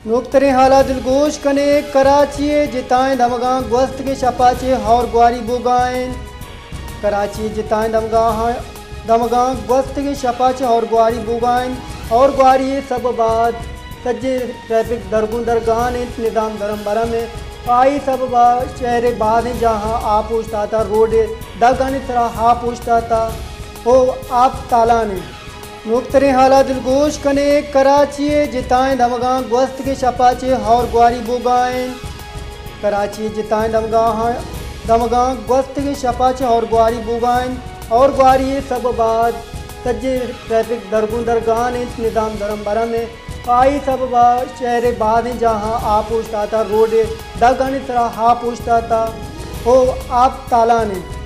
نوکتریں حالات دلگوش کنے، کراچی ءِ جتائیں دمگاں گوستگیں شپا چہ ہور گواری بوگا انت۔ کراچی ءِ جتائیں دمگاں، دمگاں گوستگیں شپا چہ ہور گواری بوگا انت۔ ہور گواری ءِ سبب ءَ سجیں ٹریفک درگوں درگان انت، نظام درم برم انت۔ آئی سبب ءَ شہر ءِ بازیں جاہاں آپ اوشتاتا، روڈ ءِ دگانی سرا آپ اوشتاتا و آپ تالان انت۔ نوکتریں حالات دلگوش کنے، کراچی ءِ جتائیں دمگاں گوستگیں شپا چہ ہور گواری بوگا انت۔ کراچی ءِ جتائیں دمگاں، دمگاں گوستگیں شپا چہ ہور گواری بوگا انت۔ ہور گواری ءِ سبب ءَ سجیں ٹریفک درگوں درگان انت، نظام درم برم انت۔ آئی سبب ءَ شہر ءِ بازیں جاہاں آپ اوشتاتا، روڈ ءِ دگانی سرا آپ اوشتاتا و آپ تالان انت۔